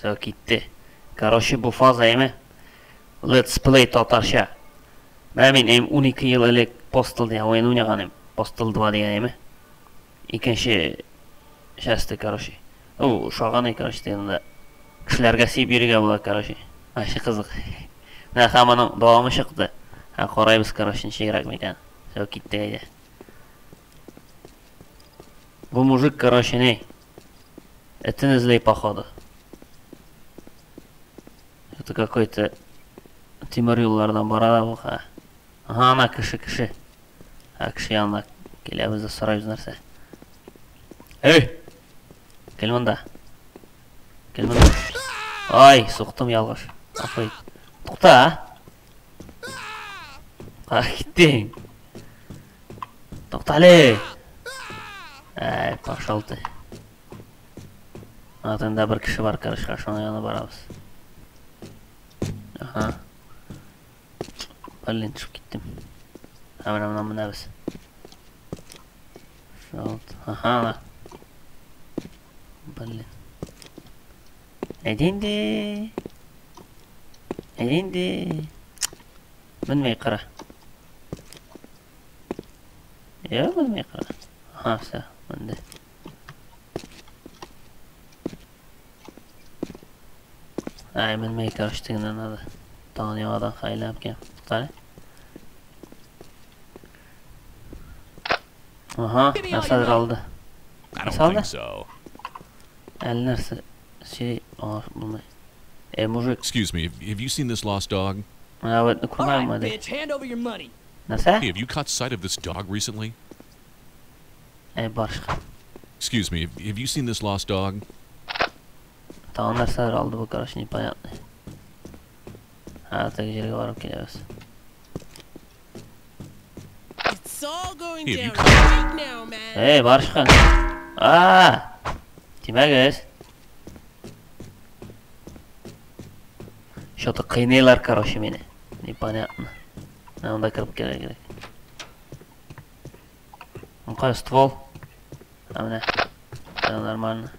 Все, китте. Короче, бу фаза әйме? Let's play татарча. Менә мин әйм 12 ел элек Postal дигән уен уйнаган идем. Postal 2 дигән әйме? Икенче части, короче. Ул ошаган, короче, дигәндә кешеләргә сөеп йөрергә була, короче. Вообще кызык. Менә һәм аның дәвамы чыкты. Һәм карайбыз, короче, ничегрәк микән. Все, киттек әйдә. Бу мужик, короче, не? Этен эзли, походу. Это какой-то тимер юллардан бара да бу, ха. Ага, ана кеше, кеше. Ха, кеше янына киләбез дә сорайбыз нәрсә. Эй! Кил монда. Кил монда. Ай, суктым ялгыш. Гафу ит. Тукта. Кая киттең? Тукта әле. Әй, пошел ты. Артында бер кеше бар, короче, шуның янына барабыз. Ага. Блин, төшеп киттем. Һә, менә моннан менәбез. Вот. Ага, ана. Блин. Әйдә инде. Әйдә инде. Менмәй кара. Юк, менмәй кара. Ага, все, менде. Ай, менмәй, короче, тегеннән надо. Тагын яңадан әйләнеп киләм. Тукта әле. Ага, нәрсәдер алды. I don't Нәрсә алды? think so. Әле нәрсә сөйли, аңлашып булмый. Эй, мужик, Excuse me, have you seen this lost dog? менә бу этне All күрмәдеңме right, ди. bitch, hand over your money. Нәрсә? Hey, have you caught sight of this dog recently? Эй, бар чык. Excuse me, have you seen this lost dog? Тагын нәрсәләр алды бу, короче, непонятно. Ха, теге җиргә барып киләбез. It's all going Hey, have you down right now, man. Эй, бар чыккан. А! Тимәгез. Что-то кыйныйлар, короче, мине. Непонятно. Менә монда кереп килергә кирәк. Кая ствол? Ә менә. Всё нормально.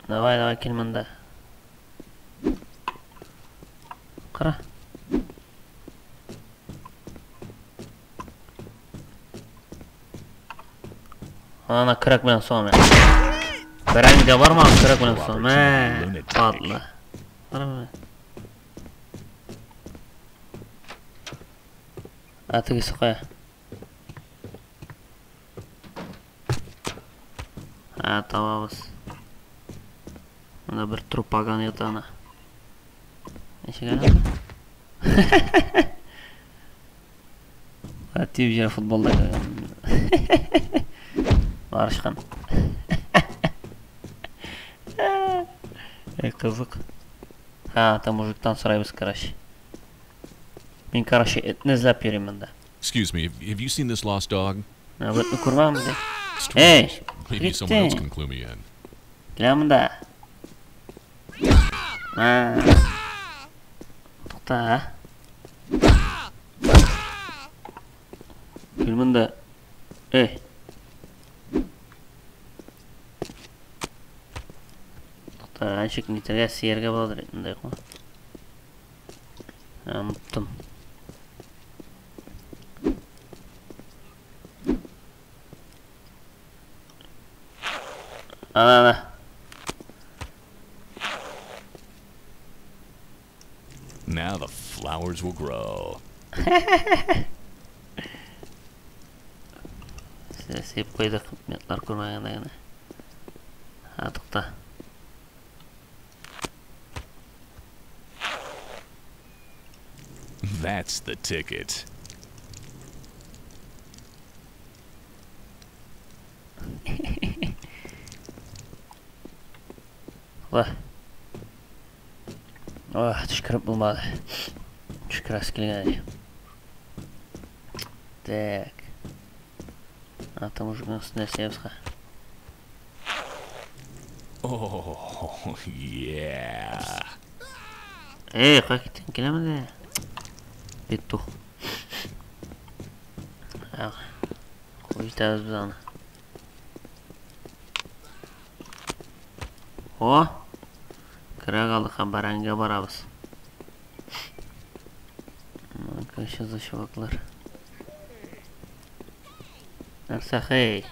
Давай, давай, кил монда. Кара. Ана көрәк белән суга менә. Бәрәңге бармы? Көрәк белән суга. Мә, падла. Кара менә. Ә тегесе кая? Ә, табабыз. Монда бер трупаган ята ана. Ничек әле? Ә, тип җирә футболда кергән. Барышкан. Эй, кызык. Ха, там мужиктан сорайбыз, короче. Мин, короче, этне эзләп йөрим монда. Excuse me, have you seen this lost dog? Менә бу этне күрмәдеңме ди? Strange. Эй, Maybe someone else киттең. can clue me in. Килә монда. Ха. Тукта. Кил монда. Эй. Тукта, ничек нитәргә, сияргә буладыр монда юкмы? Оныттым. Ана, ана. Now the flowers will grow. Сип куйдык, метлар күрмәгәндә генә. Ха, тукта. That's the ticket. Ла. Ох, төчкереп булмады. Төчкерәсе килгән иде. Так. Ата мужикның өстенә сәбез ха. Oh, yeah. Эй, кая киттең? Киләме дә? Петух. Ах. Җитәбез без аны. О! Көрәк алдык һәм бәрәңгегә барабыз. Короче, за чуваклар. Нәрсә, хей?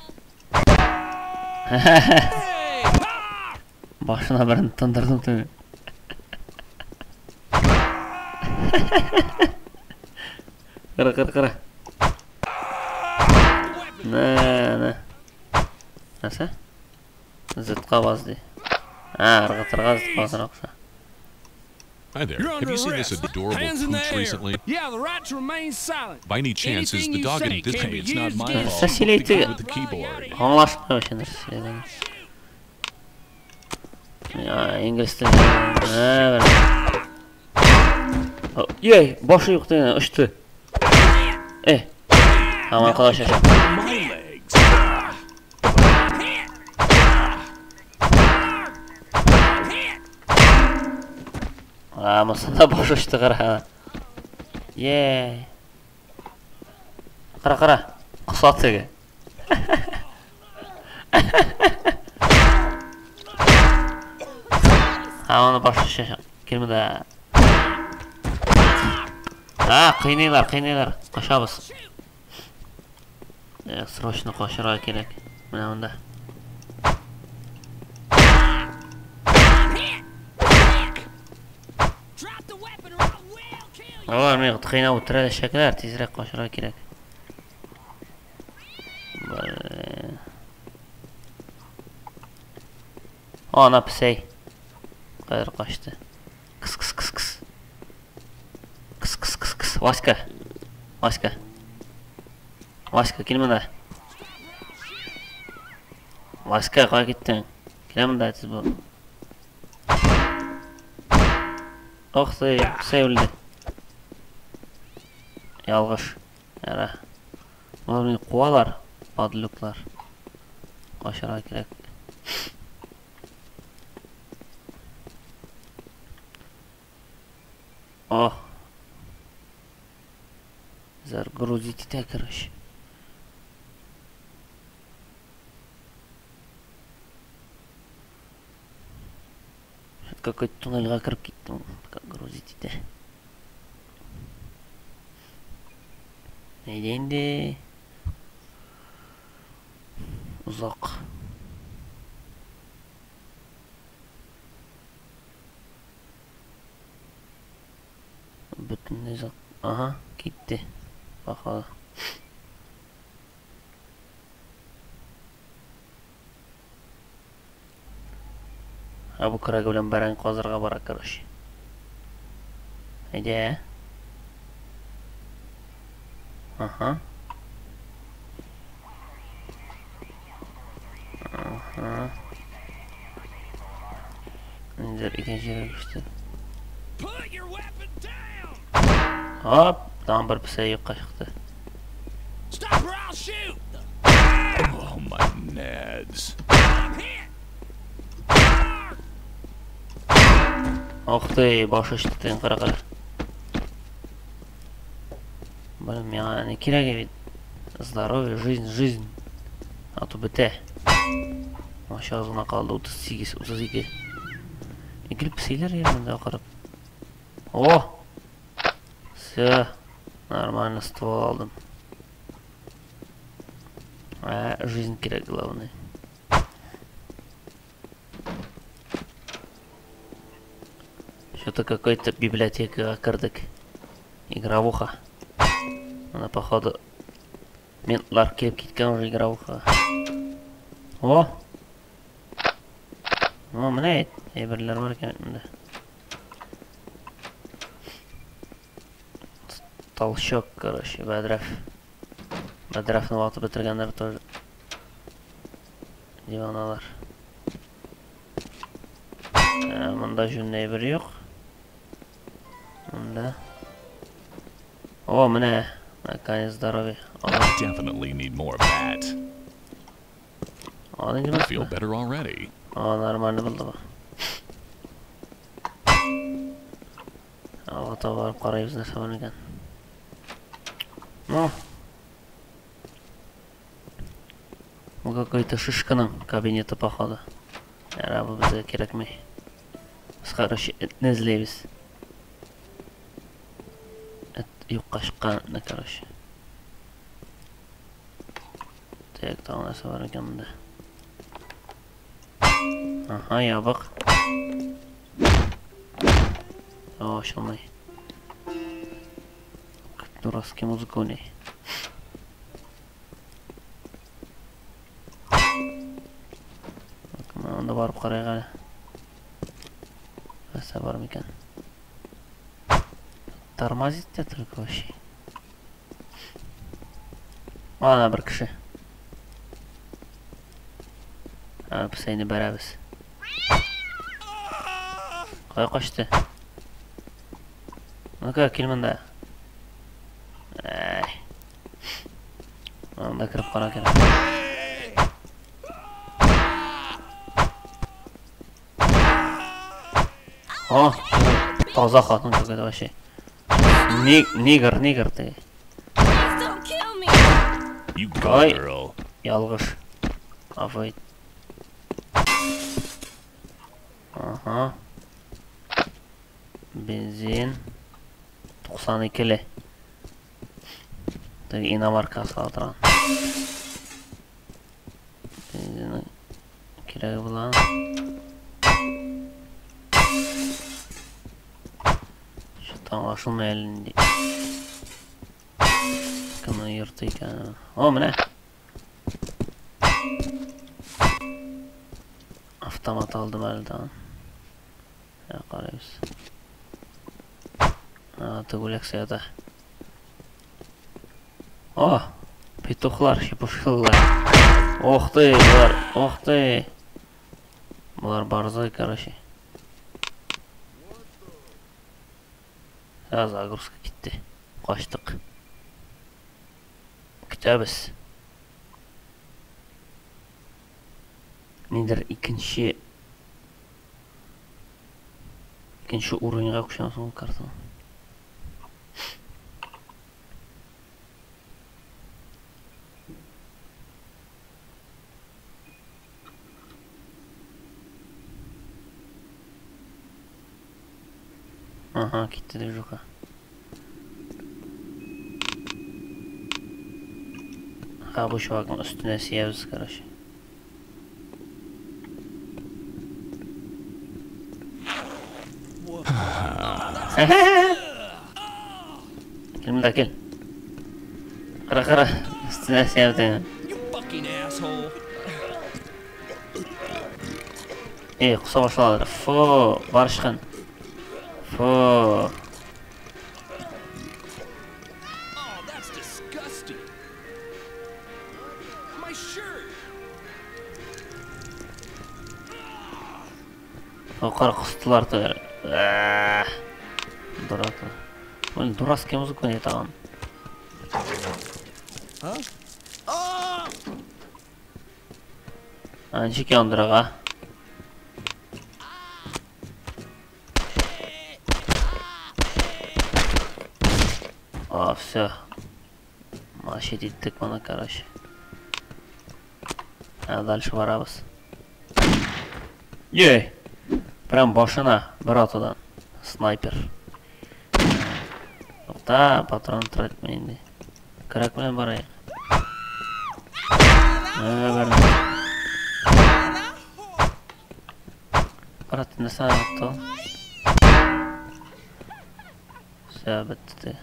Башына берен тындырдым түгел. Кара, кара, кара. Нә, нә. Нәрсә? Зытка бас ди. А, ыргытырга зытка басырга куша. Hi there. You're Have under you seen this arrest. adorable Hands in the pooch air. recently? Yeah, the right to remain silent. By any chance, is Anything the you dog say in this? can Hey, be it's not used my against fault. Нәрсә The guy сөйли with the keyboard. Аңлашмый вообще нәрсә сөйләгәнен. Я, инглиз теле. Ә, бер. Ей, башы юк дигән, очты. Э. Һаман калачак. My legs. А, монысында баш очты, кара. Е. Кара, кара. Коса теге. Һа, аны баш очачак. Кил монда. А, кыйныйлар, кыйныйлар. Качабыз. Срочно качырга кирәк. Менә монда. Drop the weapon or I will kill you. Алар мине кыйнап үтерә дә тизрәк качырга кирәк. Блин. Ана песәй. Кайда качты? Кыс, кыс, кыс, кыс. Кыс, кыс, кыс, кыс. Васька. Васька. Васька, кил монда. Васька, кая киттең? Кил монда, тиз бул. Ох ты, песәй үлде. Ялгыш. Яра. Болар мине куалар, подлюклар. Качарга кирәк. О. Загрузить итә, короче. Что-то какой-то туннельгә кереп киттем. Пока грузить итә. Әйдә инде. Озак. Бөтенләй озак. Ага, китте. Походу. Ә бу көрәге белән бәрәңге казырга бара, короче. Әйдә. Ага. Ага. Ниндидер икенче җиргә күчте. Put your weapon down. Хоп, тагын бер песәй юкка чыкты. Stop or I'll shoot. Oh, my nads. I'm hit. Ох ты, башы очты дигән, кара, кара. Блин, миңа ни кирәк бит. Здоровье, жизнь, жизнь. А то бетә. Акча аз гына калды, 38, 32. Икеле песиләр йөри монда карап. О! Всё, нормально ствол алдым. А, жизнь кирәк, главное. Что-то какой-то библиотека кердек. Игровуха. Она, походу, ментлар килеп киткән уже игровуха. О! О, менә әйберләр бар икән монда. Толчок, короче, бәдрәф. Бәдрәфне ватып бетергәннәр тоже. Диваналар. Монда җүнле әйбер юк. Монда. О, менә, наконец здоровье. I definitely need more of that. Аны I feel инде better already. О, нормально булды бу. Алга таба барып карыйбыз нәрсә бар икән. Ну. Бу какой-то шишканың кабинеты, походу. Яра, бу безгә кирәкми. Без, короче, этне эзлибез. Эт юкка чыккан этне, короче. Так, тагын нәрсә бар икән монда? Ага, ябык. О, ачылмый. Дурацкий музыка уйный. Анда барып карыйк әле. Нәрсә бар микән? Тормозит те только вообще. Ана бер кеше. А, песәйне бәрәбез. Кая качты? Ну-ка, кил монда. Әй. Анда кереп кара кирәк. О, таза хатын какая-то вообще. Нигер, нигер ты. Ой, ялгыш. Avoid. Ага. Бензин. 92-ле. Теге иномарка сала торган. Бензинның кирәге була. Что-то аңлашылмый әле инде. Кемнең йорты икән? О, менә. Автомат алдым әле тагын. Я карыйбыз. А, тегүләксә ята. О, петухлар, чепушкалар. Ох ты, болар, ох ты. Болар борзой, короче. А, загрузка китте. Качтык. Көтәбез. Нидер икенче уровеньга күчәм соң картаны. Ага, китте движуха. Ха, бу чувакның өстенә сиябез, короче. Кил монда, кил. Кара, кара, өстенә сиябез. Эй, коса башладылар. Фу, барышкан. Фу. Oh, that's disgusting. My shirt. О, кара кыстылар тегеләр. Дурак. Блин, дурацкая музыка не тагын. А, ничек яндырырга? А, все. Мочить иттек моны, короче. А дальше барабыз. Ей! Прям башына бер атудан. Снайпер. Тукта, патрон тратма инде. Көрәк белән барыйк. Брат, нәрсә атты? Все, бетте.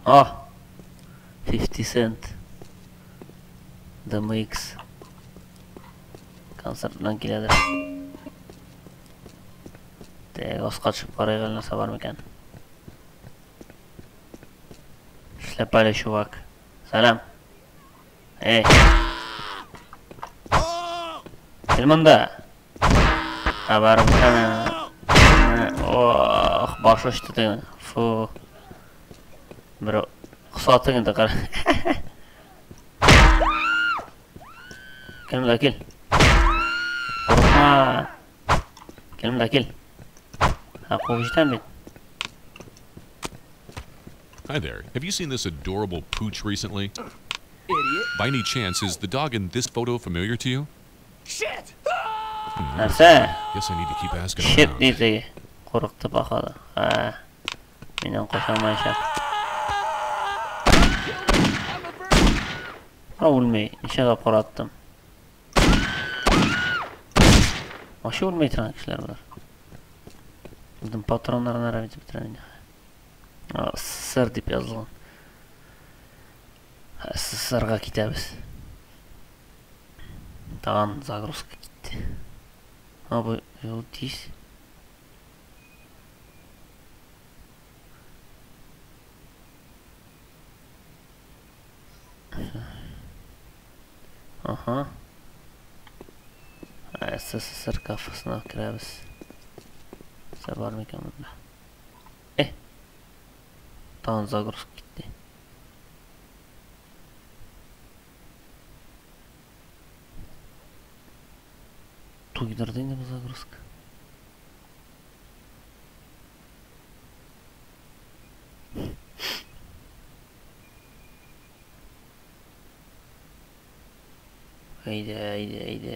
О! 50 Cent. DMX. Концерт белән киләдер. Тек, аска төшеп карыйк әле нәрсә бар микән. Эшләп әле, чувак. Сәлам. Эй. Кил монда. Ә, барып Ох, башы очты тегенең. Фу. Бер коса тегенде кара. Кил монда, кил. Курыкма. Кил монда, кил. Ха, куып җитәм бит. Hi there. Have you seen this adorable pooch recently? Idiot. By any chance, is the dog in this photo familiar to you? Shit! Narsa. Guess I need to keep asking Shit around. Deydi. Qo'rqitdi походу. Ha. Mendan qocholmay shaq. Ha, o'lmay. Necha topqir otdim. Вообще o'lmay turgan kishilar bular. Bugun patronlarni aramay bitiraman. SSR deb yozilgan. SSRga ketamiz. Tag'in загрузка ketdi. Ha, bu yo'l tez. Aha. SSR kafesine kiramiz. Narsa bormikan bunda? Tag'in загрузка ketdi. To'ydirdi endi bu загрузка. Haydi haydi haydi.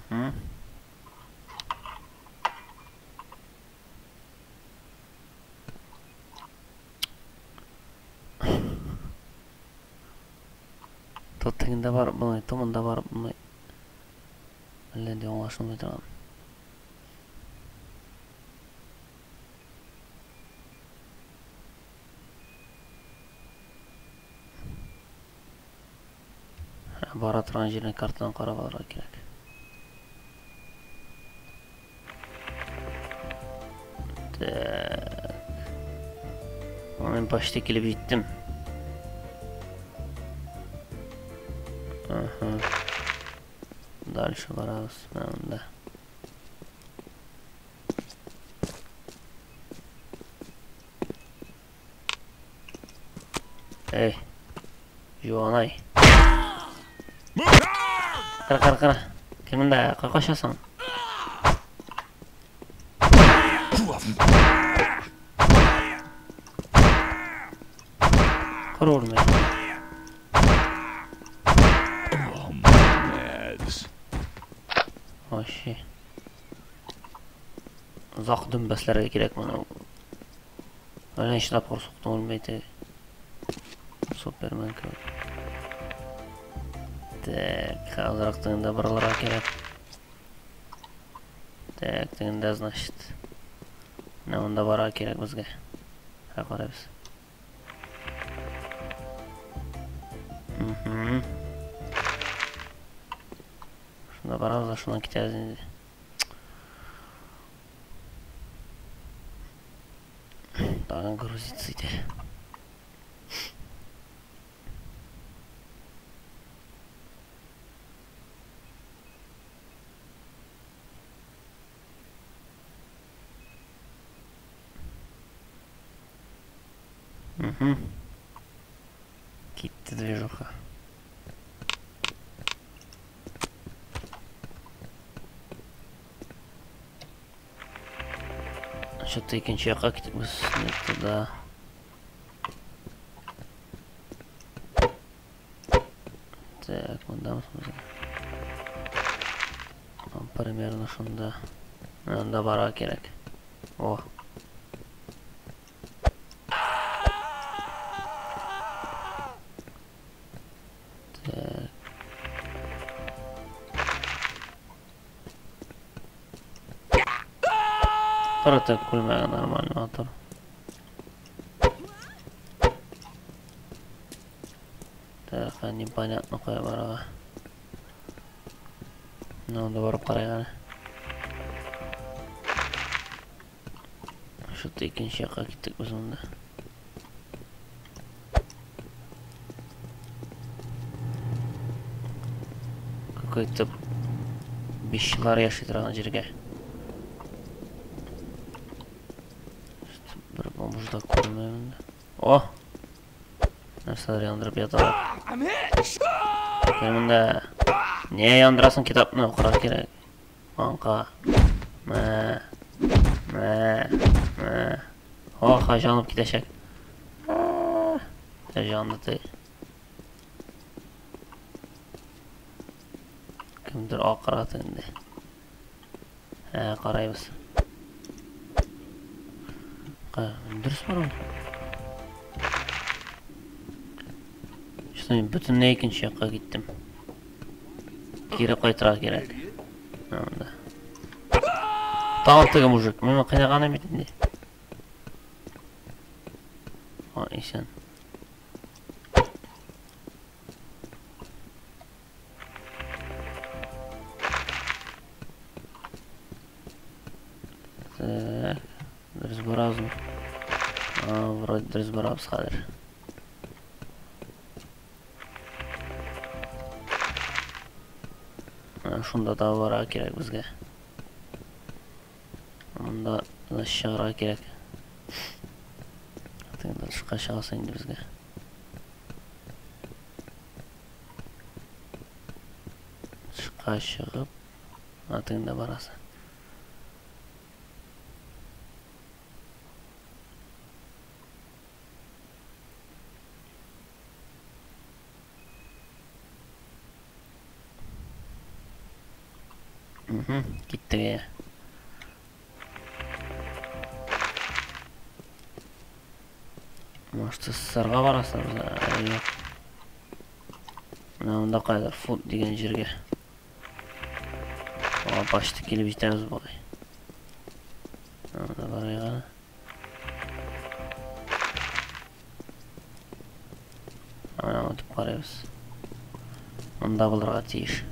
Hı. To tagida borib bo'lmaydi, to bunda borib bo'lmaydi. Illa anglashilmay turgan. Bora turgan yerini kartadan qarab olishga kerak. Так. Men почти kelib yetdim. Aha. Дальше boramiz mana bunda. Ey, juvanay. Qara qara qara. Kim bunda? Qo'rqashasan. Qara o'lmay. Вообще. Uzoq dumbaslarga kerak mana bu. Mana ishlab qo'rqib o'lmaydi. Superman kabi. Так, ozroq tagida birilar kerak. Так, tagida значит. Mana unda bora kerak bizga. Ha, qaraymiz. Shunda boramiz, shundan ketamiz endi. Tag'in грузиться etadi. Ketdi движуха. Что-то ikkinchi yoqqa ketibmiz, не туда. Так, bundamiz biz. Примерно shunda. Unda bora kerak. O. Так. Qara kulmagan нормально motor. Так, непонятно qo'ya borag'a. Unda borib qaray qani. Shu ikkinchi yoqqa ketdik biz unda. Какой-то beshlar yashay turgan yerga. Bir bomojda ko'rmayman. Oh! Narsalar yondirib yotadi. Bunda. Не яндырасың китапны, укырга кирәк. Анка. Мә. Мә. Мә. Ха, җанып китәчәк. Җанды ты. Кемдер акыра инде. Ә, карайбыз. Дөрес барам. Что мин бөтенләй икенче якка киттем. Кире кайтырга кирәк. Анда. Тагын теге мужик. Мин кыйнаганым бит инде. А, исән. Так, дөрес барабызмы? А, вроде дөрес барабыз хәзер. Шунда да барырга кирәк безгә. Монда да чыгарга кирәк. Тегендә тышка чыгасы инде безгә. Тышка чыгып, тегендә барасы. Киттек я. Может, СССРга барасыз? Юк. Менә монда кайдыр фут дигән җиргә. О, почти килеп җитәбез бугай. Монда барыйк әле. Менә үтеп карыйбыз. Монда булырга тиеш.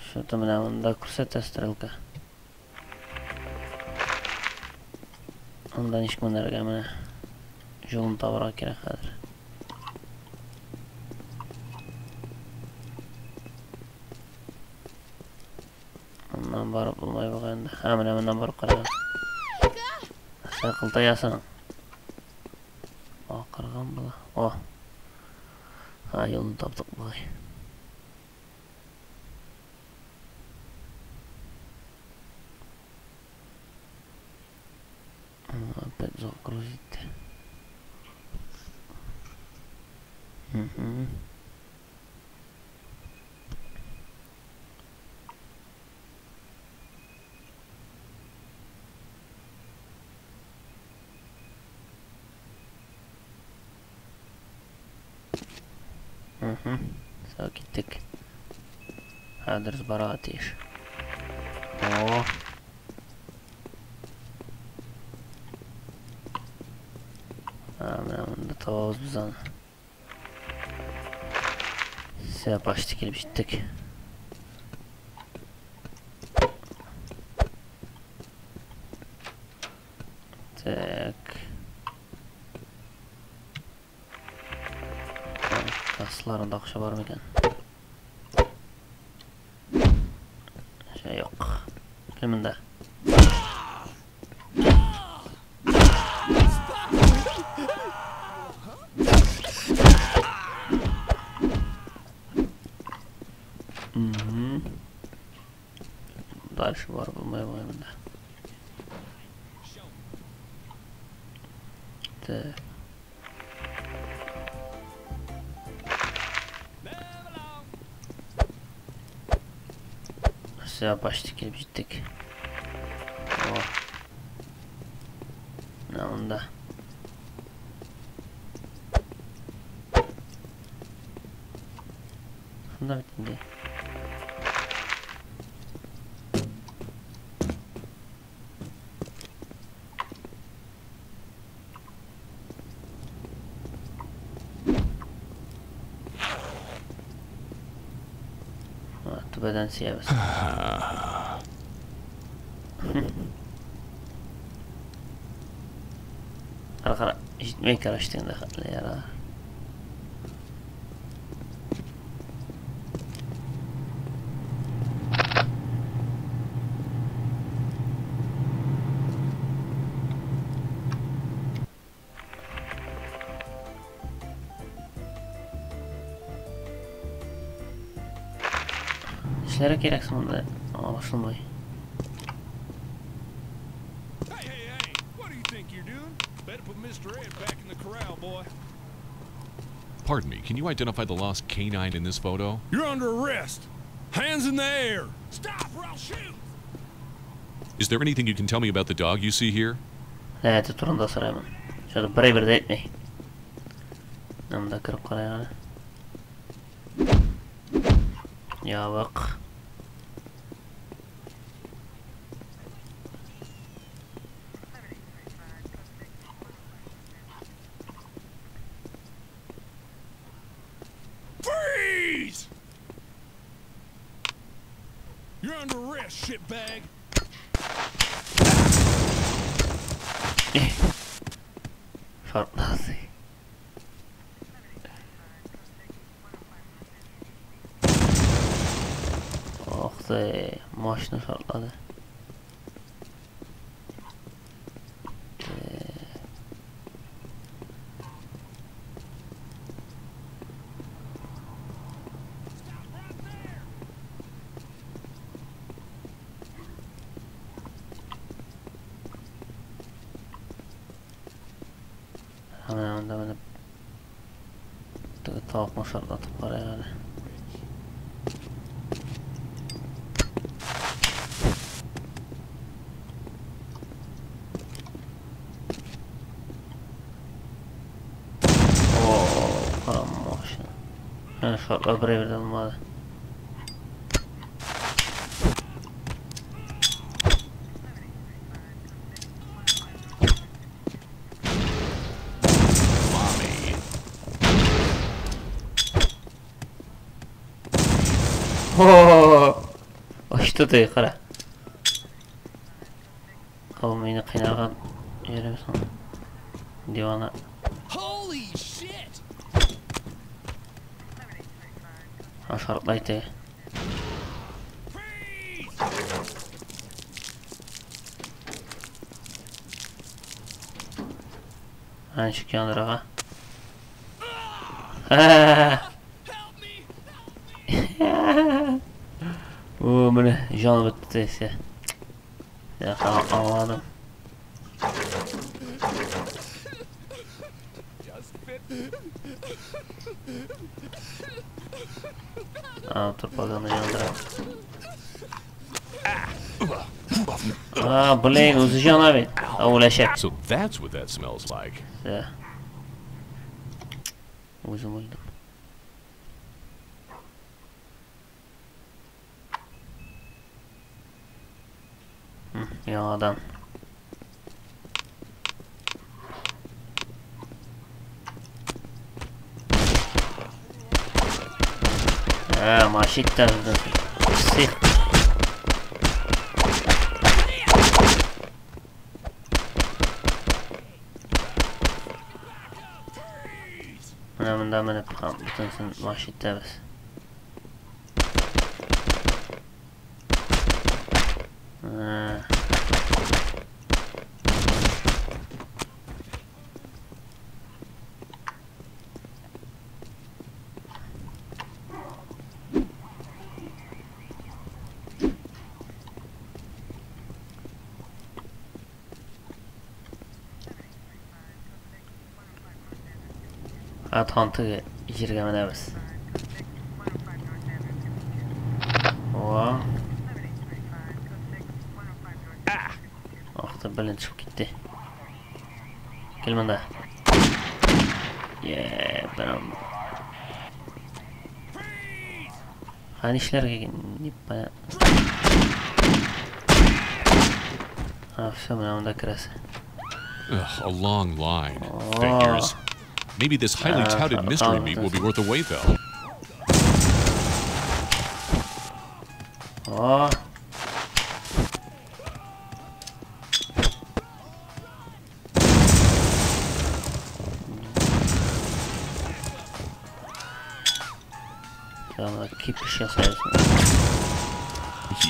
Что-то менә монда күрсәтә стрелка. Анда ничек менәргә менә юлын табырга кирәк хәзер. Моннан барып булмай бугай инде. Һә, менә моннан барып карагыз. Сәл кылтаясың. Акырган була. О. Һә, юлын таптык бугай. Опять загрузить. Угу. Угу. Все, киттек. Адрес барырга тиеш. О. Менә монда табабыз без аны. Все, почти килеп җиттек. Так. Кассаларында акча бар микән? Акча юк. Кем монда? Дальше бар булмай бугай монда. Так. Все, почти килеп җиттек. О. Менә монда. Шунда бит инде. Түбәдән сиябез. Кара, кара, җитмәй, короче, тегендә хәтле ярар. Нишләргә кирәк соң монда? Аңлашылмый. Hey, hey, hey! What do you think you're doing? Better put Mr. Ed back in the corral, boy. Pardon me, can you identify the lost canine in this photo? You're under arrest. Hands in the air. Stop or I'll shoot. Is there anything you can tell me about the dog you see here? Эте турында сорыймын. Что-то бер дә әйтми. Монда кереп карыйк әле. Ябык. Freeze! You're under arrest, shitbag. Шартлады. Ох ты, мощно шартлады. Менә монда менеп теге тавыкны шартлатып карыйк әле. О, кара машина. Менә шартлап бер әйбер дә булмады. Очты ты, кара. Ул мине кыйнаган йөрим соң. Дивана. Holy shit! Шартлай теге. Ничек яндырырга? О, менә җан бетте исә. Я аңладым. А, торпаганы яндыра. А, блин, үзе җана бит. А, үләчәк. So that's what that smells like. Всё. Үзем үлдем. Яңадан. А, машит та псих. Менә монда менеп бөтенесен маш итәбез. Атантыгы җиргә менәбез. О. Ахты белән чыгып китте. Кил монда. Е, прям. Ха, нишләргә непонятно. А, все, менә монда керәсе. Ugh, a long line. Figures. Maybe this highly touted mystery meat will be worth the wait, though. Oh.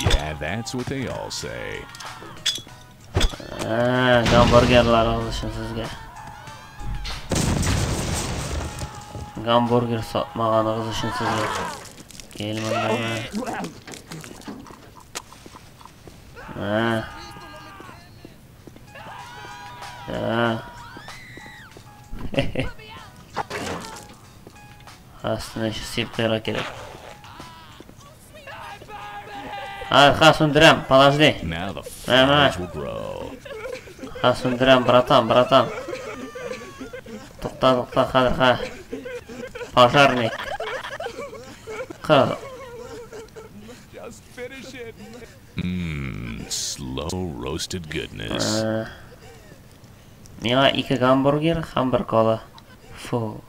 Yeah, that's what they all say. Ah, гамбургерлар алышын сезгә. Гамбургер сатмаганыгыз өчен сезгә. Кил монда. А. Да. Астына сип куярга кирәк. Ха, сүндерәм, подожди. Ха, сүндерәм, братан, братан. Тукта, тукта, хәзер, ха. Пожарник. Ха. Slow roasted goodness. Миңа 2 гамбургер һәм 1 кола. Фу.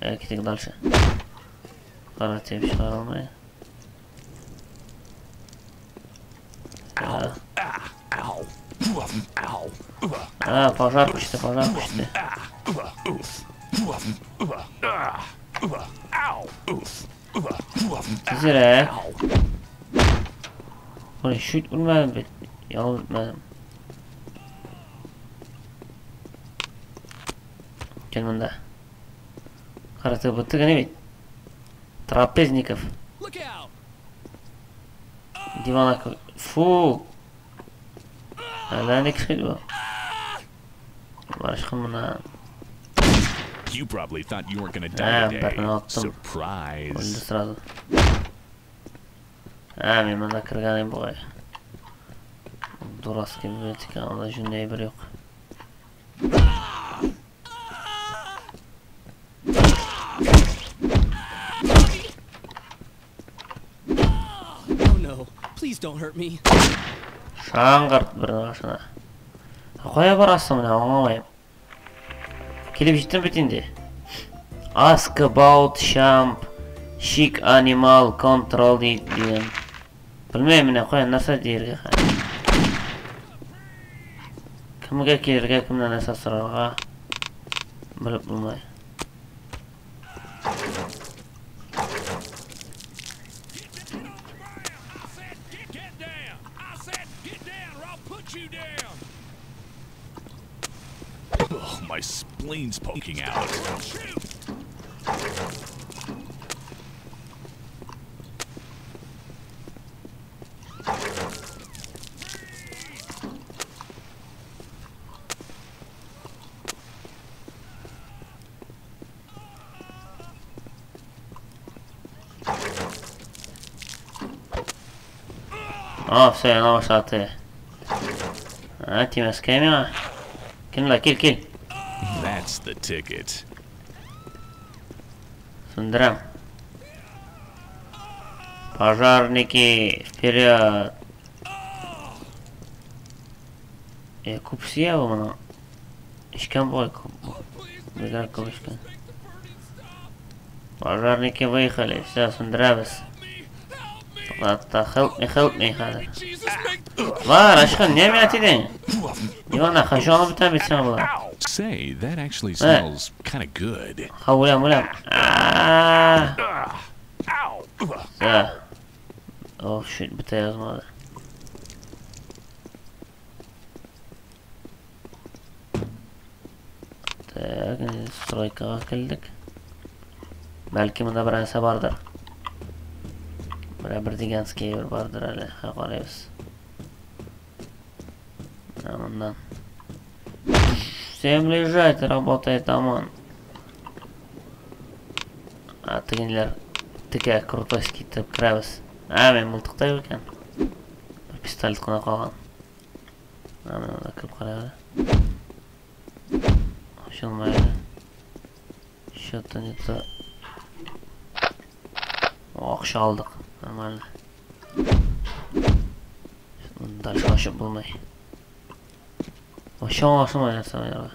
Китик дальше. Кара теп чыгара алмый. А, пожар күчте, пожар күчте. Тизрәк. Ой, чуть үлмәдем бит. Ялып үтмәдем. Кел монда. Кара теп бетте генә бит. Трапезников. Дивана. Фу. Әллә ни кеше бу. Барышкын моны. You probably thought you weren't gonna die today. Surprise. Үлде сразу. А, мин монда кергән идем бугай. Дурацкий библиотека, анда җүнле әйбер юк. Oh no, please don't hurt me. Шаңгырт бер башына. Кая барасың менә, аңламыйм. Килеп җиттем бит инде. Ask about champ, chic animal control дигән. Белмәйм менә кая нәрсә дияргә. Кемгә килергә, кемнән нәрсә сорарга белеп булмый. My spleen's poking out. А, все, яна башлады. А, тимәскә миңа. Кил, кил, кил. That's the ticket. Сүндерәм. Пожарники, вперед! Күп сия бу моның. Эчкән бугай күп. Бигрәк күп эчкән. Пожарники выехали. Все, сүндерәбез. Тукта, help me, help me хәзер. Бар, ашкын, не миңа тидең? Ивана, хашаны бетәм бит сиңа болар. Say, that actually smells kind of good. Ха, үләм, үләм. Да. Oh shit, бетә язмады. Так, стройкага килдек. Бәлки монда бер нәрсә бардыр. Бер дигәнский бер бардыр әле. Ха, карыйбыз. Менә моннан. Всем лежать, работает ОМОН. А тегенләр текә крутойский итеп керәбез. А, мин мылтыкта юк икән. Бер пистолет кына калган. А, менә монда кереп карыйк әле. Ачылмый әле. Что-то не то. Акча алдык. Нормально. Дальше ачып булмый. Вообще аңлашылмай нәрсә уйнарга.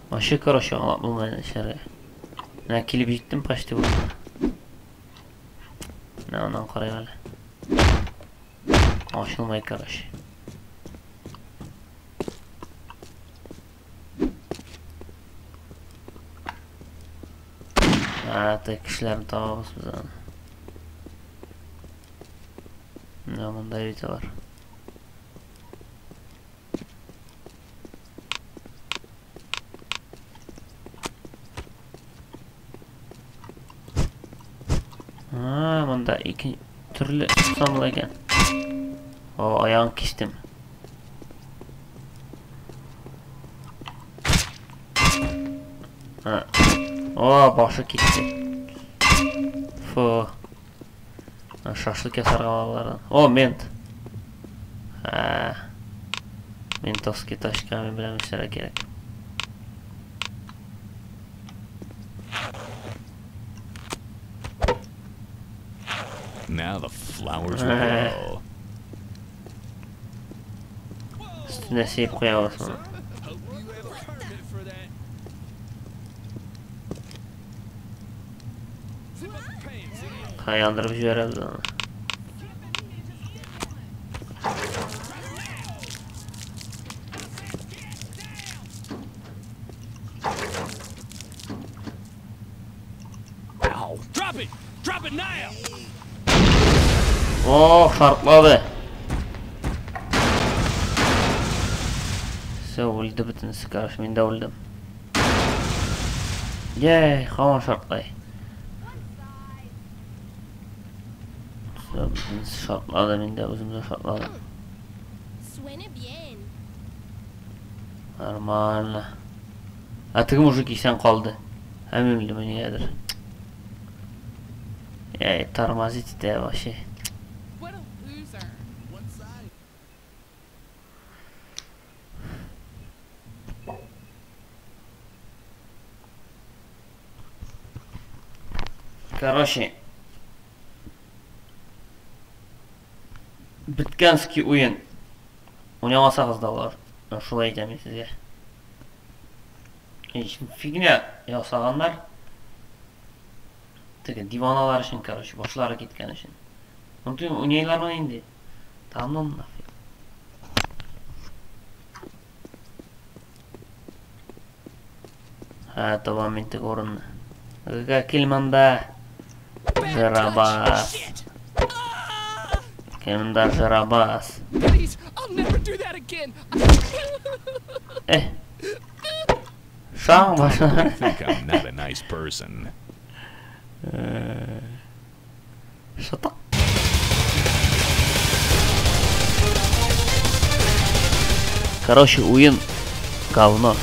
Вообще, короче, аңлап булмай нәрсәләргә. Менә килеп җиттем почти булды. Менә аннан карыйк әле. Ачылмай, короче. А, так кешеләрне табабыз без аны. Менә монда бит алар. Монда ике төрле санлы икән. О, аягын кистем. Ha. О, башы китте. Фу. Шашлык ясарга алардан. О, мент. Ha. Ментовский тачками белән эшләргә кирәк. Now the flowers will grow. Өстенә сиеп куябыз моны. Hope you have a permit for that. Zip up your pants, idiot. Ha, yandырып җибәрәбез аны. Ow. Drop it! Drop it now! О, шартлады. Все, үлде бөтенесе, короче, мин дә үлдем. Ей, һаман шартлай. Все, бөтенесе шартлады, мин дә үзем дә шартладым. Suena bien. Нормально. А теге мужик исән калды. Ә мин үлдем нигәдер. Ей, тормозить итә вообще. What a loser. Короче, беткәнский уен. Уйнамасагыз да булыр. Шулай әйтәм мин сезгә. Һич фигня ясаганнар. Теге диваналар өчен, короче, башлары киткән өчен. Мондый уйныйлармы инде? Да ну нафиг. Ха, табам мин теге урынны. Гага, кил монда. Жиробас. Кил монда, жиробас. Please, I'll never do that again. Eh. Шаң башына. I think I'm not a nice person. Шатак. Короче, уен говно.